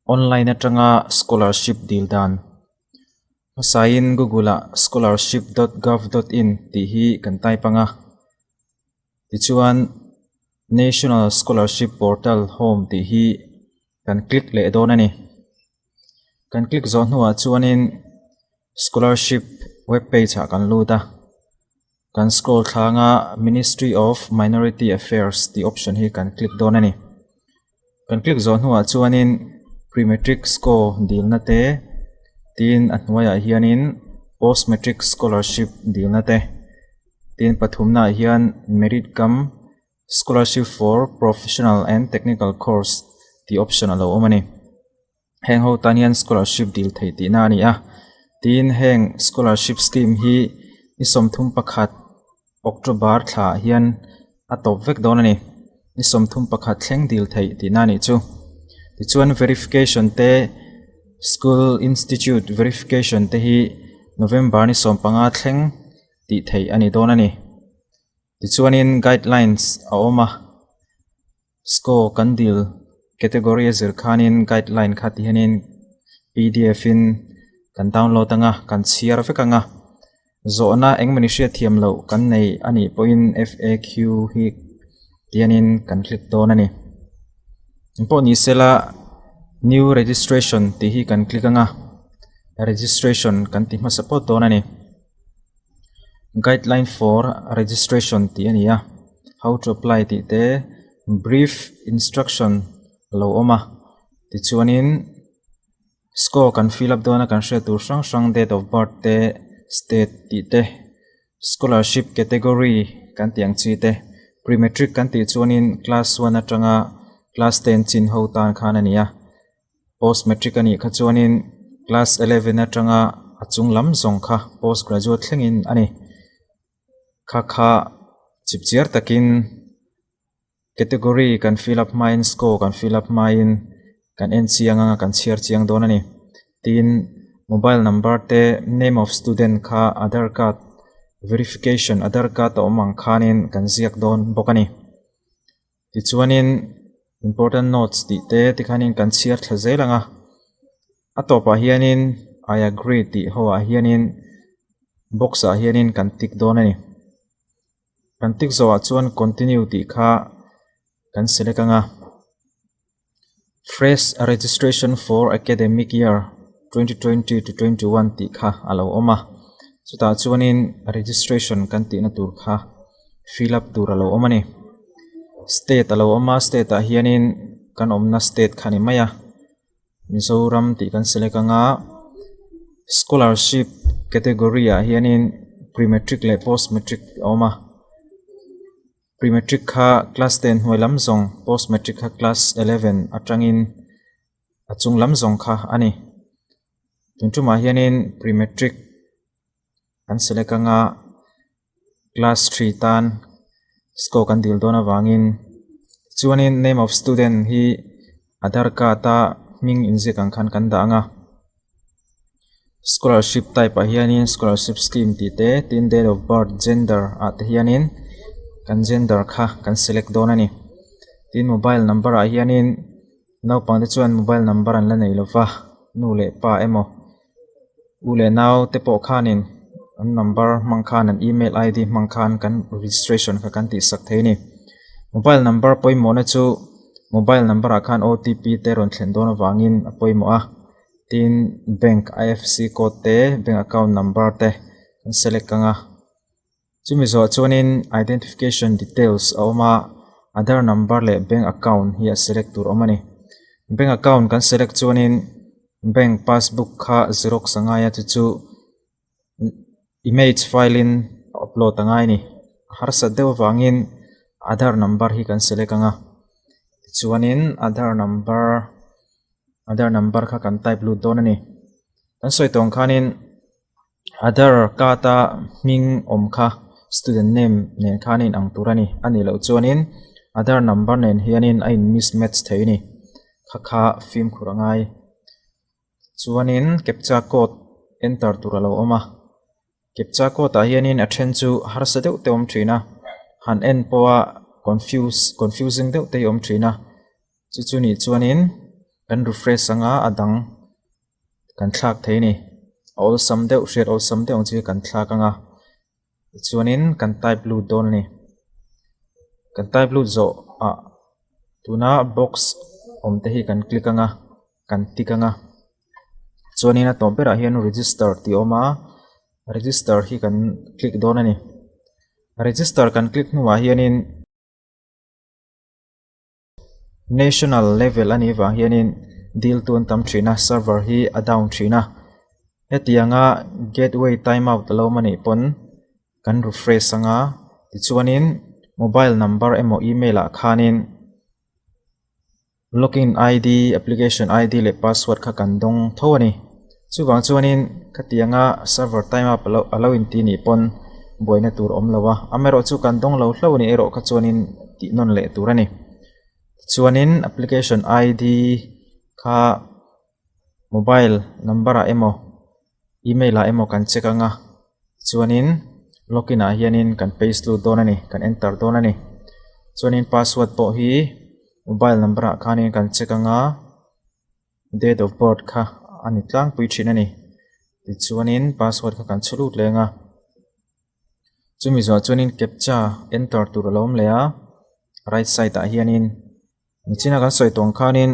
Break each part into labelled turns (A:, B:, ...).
A: Online atanga scholarship dil dan. Hmasain Google ah scholarship dot gov dot in tih hi kan type anga. Tichuan National Scholarship Portal Home tih hi kan click leh dawn a ni. Kan click zawh hnuah chuanin scholarship web page ah kan lut a. Kan scroll thlanga Ministry of Minority Affairs tih option hi kan click dawn a ni. Kan click zawh hnuah chuanin pre-matric score dilna te tin a hnuaiah hianin post-matric scholarship dilna te tin pathumnaah hian merit cum scholarship for professional and technical course tih option a lo awm a ni. Heng ho tan hian scholarship dil theih tihna a ni a, tin heng scholarship scheme hi ni 31 October thla ah hian a tawp vek dawn a ni, ni 31 thleng dil theih tihna a nih chu. Tichuan verification te school institute verification te hi November ni 15 thleng tih theih a ni dawn a ni. Tichuanin guidelines a awm a. Score kan dil category a zir khanin guideline kha ti hianin pdf in kan download anga kan chhiar vek anga zawhna engmawni hriat thiam loh kan nei a nih pawhin faq hi ti hianin kan click dawn a ni. Engpawh ni sela new registration tih hi kan click anga registration kan ti hmasa pawt dawn a ni. Guideline for registration tih a ni a how to apply tih te brief instruction a lo awm a tichuanin score kan fill up dawn a kan hriat tur hrang hrang date of birth te state tih te scholarship category kan tih ang chi te pre matric kan tih chuanin class one atanga class ten chin ho tan khan a ni a. Post matric a nih kha chuanin class 11 atanga a chung lam zawng kha post graduate thlengin a ni. Kha kha chipchiar takin category kan fill up hmain score kan fill up hmain kan en chiang anga kan chhiar chiang dawn a ni. Tin mobile number te name of student kha aadhar card verification aadhar card a awm ang khanin kan ziak dawn bawk a ni. Tichuanin important notes tih te tikhanin kan chhiar thla zel ang a, a tawpah hianin I agree tih ho ah hianin box ah hianin kan tick dawn a ni. Kan tick zawhah chuan continue tih kha kan select ang a. Fresh registration for academic year 2020 to 21 tih kha a lo awm a, chutah chuanin registration kan tihna tur kha fill up tur a lo awm a ni. State a lo awm a, state ah hianin kan awmna state kha a ni mai a, Mizoram tih kan select ang a, scholarship category ah hianin pre-matric leh post-matric a awm a. Pre-matric kha class 10 hnuai lam zawng, post-matric kha class 11 atangin a chung lam zawng kha a ni. Tun tumah hianin pre-matric kan select anga class 3 tan score kan dil dawn avangin chuanin name of student hi Aadhar card a hming inziak ang khan kan dah ang a. Scholarship type ah hianin scholarship scheme tih te tin date of birth gender ah te hianin kan gender kha kan select dawn a ni. Tin mobile number ah hianin naupang te chuan mobile number an la nei lo va nu leh pa emaw u leh nau te pawh khanin an number hmang khan an email id hmang khan kan registration kha kan tih sak thei a ni. Mobile number pawimawhna chu mobile number ah khan otp te rawn thlen dawn avangin a pawimawh a. Tin bank IFSC code te bank account number te an select ang a, chumi zawh chuanin identification details a awm a, aadhar number leh bank account hi a select tur awm a ni. Bank account kan select chuanin bank passbook kha xerox a ngai a chu chu image file in a upload a ngai a ni. A harsat deuh avangin aadhar number hi kan select ang a, tichuanin aadhar number. Aadhar number kha kan type lut dawn a ni. Kan sawi tawng khanin Aadhar card a hming awm kha student name nen khan a inang tur a ni. A nih loh chuanin Aadhar number nen hianin a in mismatch thei a ni. Kha kha fimkhur a ngai. Chuanin captcha code enter tur a lo awm a. Captcha code ah hianin a then chu harsa deuh te awm thin a, han en pawha confuse confusing deuh te hi awm thin a. Chu chu nih chuanin. Kan refresh anga a dang kan thlak thei a ni. A awlsam deuh hriat awlsam deuh ang chi kan thlak anga tichuanin kan type lut dawn a ni. Kan type lut zawh ah tuna box awm te hi kan click anga kan tick anga chuanin a tawp berah hian register tih a awm a register hi kan click dawn a ni. Register kan click hnuah hianin. National level a nih vang hianin dil tu an tam thin a, server hi a down thin a. Hetianga gateway timeout a lo awm a nih pawn kan refresh anga tichuanin mobile number emaw email ah khanin login id, application id leh password kha kan dawng tho a ni. Chuvang chuanin khatianga server timeout a lo inti nih pawn buaina tur a awm lo a, amaherawhchu kan dawng lo hlauh a nih erawh kha chuanin tih nawn leh tur a ni. Tichuanin application id kha mobile number ah emaw email ah emaw kan check ang a, chuanin login ah hianin kan paste lut dawn a ni, kan enter dawn a ni. Chuanin password pawh hi mobile number ah khanin kan check ang a. Date of birth kha a ni tlangpui thin a ni. Tichuanin password kha kan chhu lut leng a. Chumi zawh chuanin captcha enter tur a lo awm leh a, right side ah hianin nichina kan sawi tawng khanin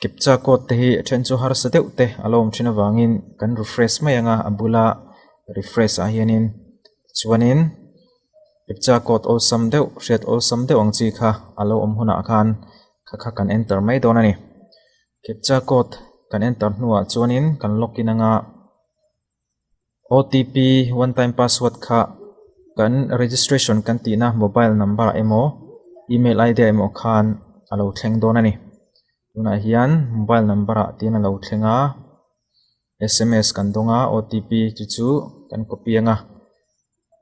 A: captcha code te hi a then chu harsa deuh te a lo awm thin avangin kan refresh mai ang a, a bula refresh ah hianin tichuanin captcha code awlsam deuh hriat awlsam deuh ang chi kha a lo awm hunah khan kha kha kan enter mai dawn a ni. Captcha code kan enter hnuah chuanin kan login anga OTP one time password kha kan registration kan tihna mobile number ah emaw email id ah emaw khan a lo thleng dawn a ni. Tunah hian mobile number ah tin a lo thleng a sms kan dawng a OTP chu chu kan copy anga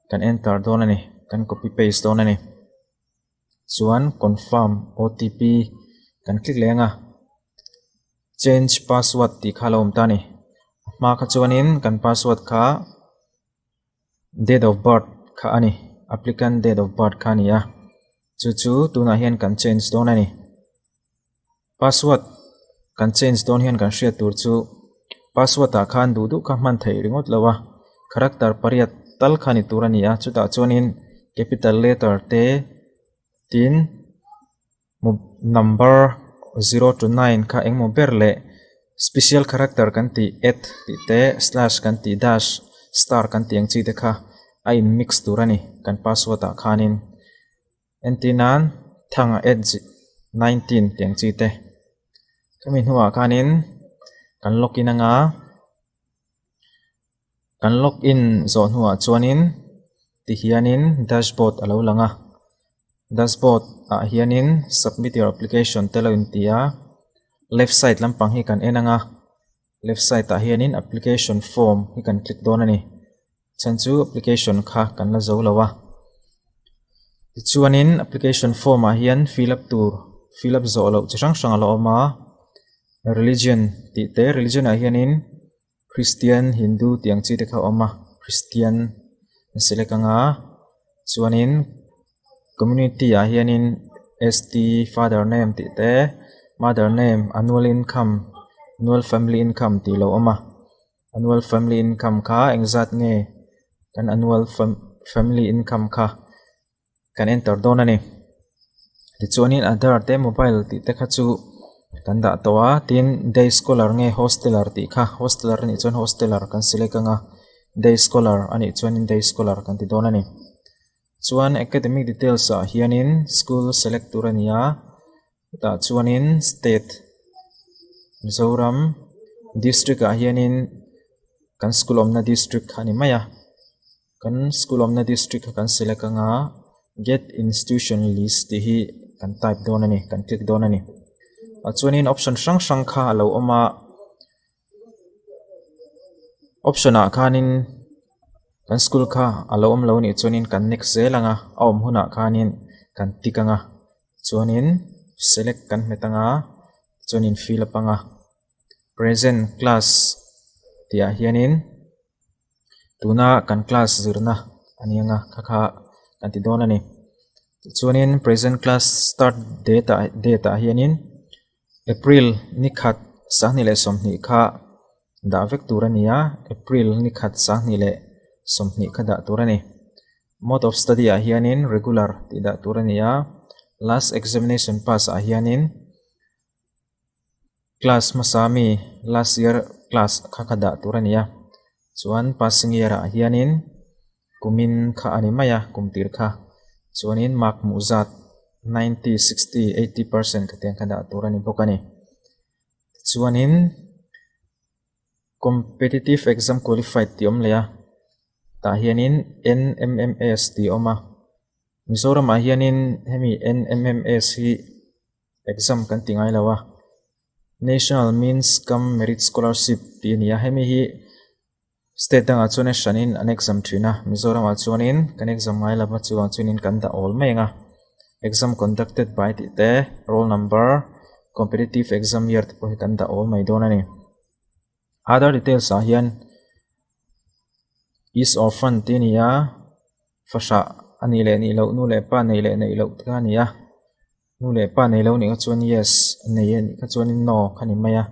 A: kan enter dawn a ni kan copy paste dawn a ni. Chuan confirm OTP kan click leh ang a, change password tih kha a lo awm ta a ni. A hma kha chuanin kan password kha date of birth kha a ni, applicant date of birth kha a ni a, chu chu tunah hian kan change dawn a ni. Password kan change dawn hian kan hriat tur chu password ah khan duh duh kha hman theih ringawt lo a, character pariat tal kha ni tur a ni a, chutah chuanin capital letter te tin number zero to nine kha engemaw ber leh special character kan tih at tih te slash kan tih dash star kan tih ang chi te kha a in mix tur a ni kan password ah khanin. Entir nan thanga at 19 tih ang chi te. Khami hnuah khanin kan login anga kan login zawh hnuah chuanin tihianin dashboard a lo lang a. Dashboard ah hianin submit your application te lo inti a, left side lampang hi kan en anga left side ah hianin application form hi kan click dawn a ni. Chhan chu application kha kan la zo lo a. Tichuanin application form ah hian fill up tur fill up zawh loh chi hrang hrang a la awm a. Religion tih te religion ah hianin Christian, Hindu tih ang chi te kha a awm a. Christian an select ang a chuanin community ah hianin ST father name tih te mother name annual income annual family income tih a lo awm a. Annual family income kha engzat nge kan annual family income kha kan enter dawn a ni. Tichuanin Aadhaar te mobile tih te kha chu kan dah tawh a tin day scholar nge hosteler tih kha hosteler a nih chuan hosteler kan select ang a day scholar a nih chuanin day scholar kan ti dawn a ni. Chuan academic details ah hianin school select tur a ni a. Tah chuanin state Mizoram district ah hianin kan school awmna district kha a ni mai a kan school awmna district kha kan select anga get institution list tih hi kan type dawn a ni kan click dawn a ni ah chuanin option hrang hrang kha a lo awm a option ah khanin kan school kha a lo awm lo anih chuanin kan next zel ang a a awm hunah khanin kan tick ang a. Chuanin select kan hmet anga chuanin fill up anga present class tih ah hianin tuna kan class zirna a ni anga kha kha kan ti dawn a ni tichuanin present class start date ah date ah hianin. April ni khat 2020 kha dah vek tur a ni a, April ni khat 2020 kha dah tur a ni. Mode of study ah hianin regular tih dah tur a ni a, last examination pass ah hianin class hmasa mi last year class kha kha dah tur a ni a, chuan passing year ah hianin kumin kha a ni mai a kum tir kha chuanin mark hmuh zat 90, 60, 80 percent khatiang kha dah tur a ni bawk a ni. Tichuanin competitive exam qualified tih a awm leh a, tah hianin N_M_M_S tih a awm a, Mizoramah hianin hemi N_M_M_S hi exam kan ti ngai lo a, National Means Cum Merit Scholarship tih a ni a, hemi hi state dangah chuan a hranin an exam thin a, Mizoramah chuanin kan exam ngai lo va chuvang chuanin kan dah awl mai ang a, exam conducted by tih te roll number competitive exam year te pawh hi kan dah awl mai dawn a ni. Other details ah hian is orphan tih a ni a, fahrah a nih leh nih loh nu leh pa neih leh neih loh te kha a ni a, nu leh pa nei lo nih kha chuan yes a nei a nih kha chuanin no kha ni mai a,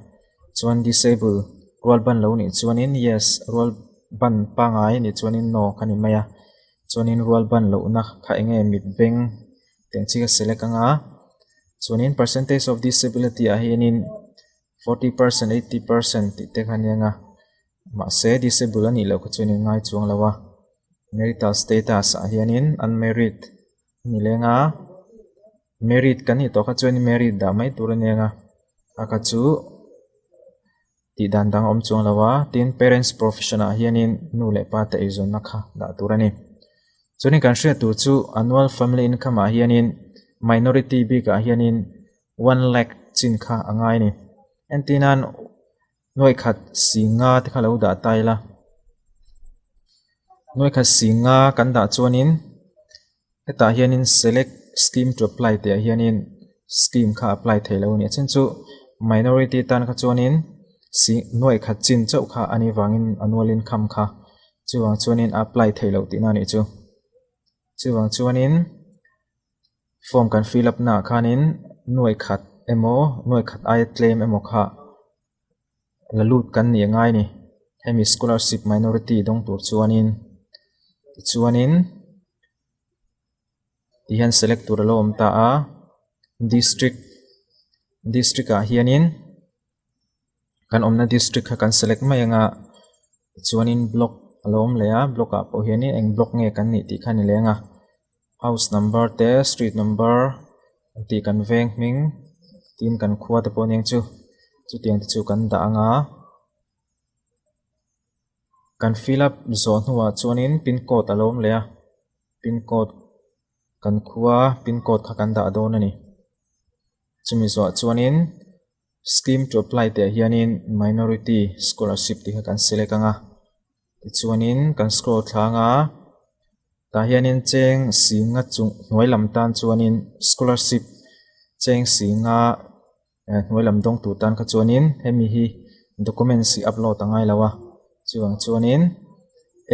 A: chuan disable rual ban lo nih chuanin yes rual ban pangai nih chuanin no kha ni mai a, chuanin rual ban lohna kha eng nge mit beng tih ang chi kha select ang a, chuanin percentage of disability ah hianin 40 percent 80 percent tih te kha a ni ang a mahse disable a nih loh kha chuan in ngai chuang lo a marital status ah hianin unmarried a ni leng a married kan nih tawh kha chuan married dah mai tur a ni ang a a kha chu tih dan dang a awm chuang lo a tin parents profession ah hianin nu leh pa te eizawnna kha dah tur a ni chuanin kan hriat tur chu annual family income ah hianin minority bikah hianin one lakh chin kha a ngai a ni entir nan nuaih khat si nga te kha lo dah ta ila nuaih khat si nga kan dah chuanin hetah hianin select scheme to apply tih ah hianin scheme kha apply theih loh a ni a then chu minority tan kha chuanin si nuaih khat chin chauh kha a nih vangin annual income kha chuvang chuanin a apply theih loh tihna a nih chu chuvang chuanin. Form kan fill up naah khanin nuai khat emaw nuai khat aia tlem emaw kha la lut kan nih a ngai a ni. Hemi scholarship minority dawng tur chuanin tichuanin ti hian select tur a lo awm ta a district district ah hianin kan awmna district kha kan select mai ang a tichuanin block a lo awm leh a block ah pawh hianin eng block nge kan nih tih kha a ni leng a house number te street number an tih kan veng hming tin kan khua te pawh a ni ang chu chutiang te chu kan dah ang a kan fill up zawh hnuah chuanin pin code a lo awm leh a pin code kan khua pin code kha kan dah dawn a ni chumi zawh chuanin. Scheme to apply tih ah hianin minority scholarship tih kha kan select ang a tichuanin kan scroll thlang a tah hianin cheng singa chung hnuai lam tan chuanin scholarship cheng singa eh hnuai lam dawng tur tan kha chuanin hemi hi documents hi upload a ngai lo a chuvang chuanin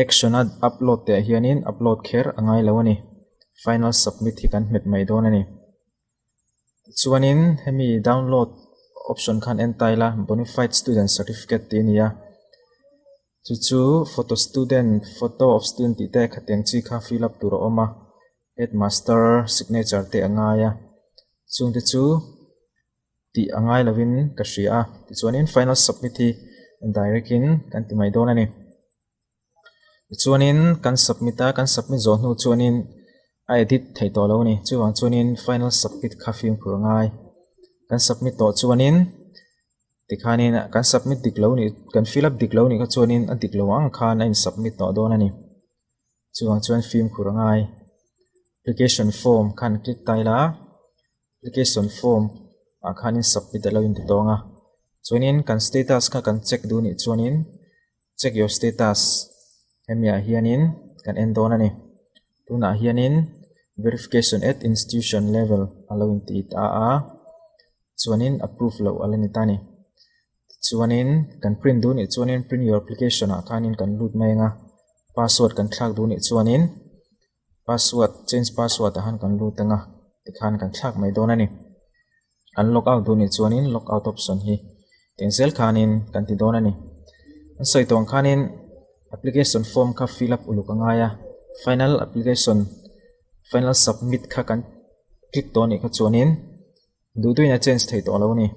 A: action a upload tih ah hianin upload kher a ngai lo a ni final submit hi kan hmet mai dawn a ni. Tichuanin hemi download option khan en ta ila bonafide student certificate tih a ni a chu chu photo student photo of student tih te khatiang chi kha fill up tur a awm a headmaster signature te a ngai a chungte chu tih a ngai lovin ka hria a tichuanin final submit hi direct in kan ti mai dawn a ni. Tichuanin kan submit a, kan submit zawh hnu chuanin a edit theih tawh lo a ni. Chuvang chuanin final submit kha fimkhur a ngai. Kan submit tawh chuanin tikhanin kan submit dik lo nih kan fill up dik lo nih kha chuanin a dik lo ang khan a in submit tawh dawn a ni. Chuvang chuan fimkhur a ngai. Application form khan click ta ila application form ah khanin submit a lo inti tawng a. Chuanin kan status kha kan check duh nih chuanin. Check your status hemi ah hianin kan en dawn a ni. Tunah hianin verification at institution level a lo inti ta a, chuanin approve loh a la ni ta a ni. Tichuanin kan print duh nih chuanin print your application ah khanin kan lut mai ang a, password kan thlak duh nih chuanin password change password ah khan kan lut ang a, tikhan kan thlak mai dawn a ni. Kan log out duh nih chuanin log out option hi teng zel khanin kan ti dawn a ni. An sawi tawh ang khanin application form kha fill up uluk a ngai a, final application final submit kha kan click tawh a nih kha chuanin duh duhin a change thei tawh lo a ni.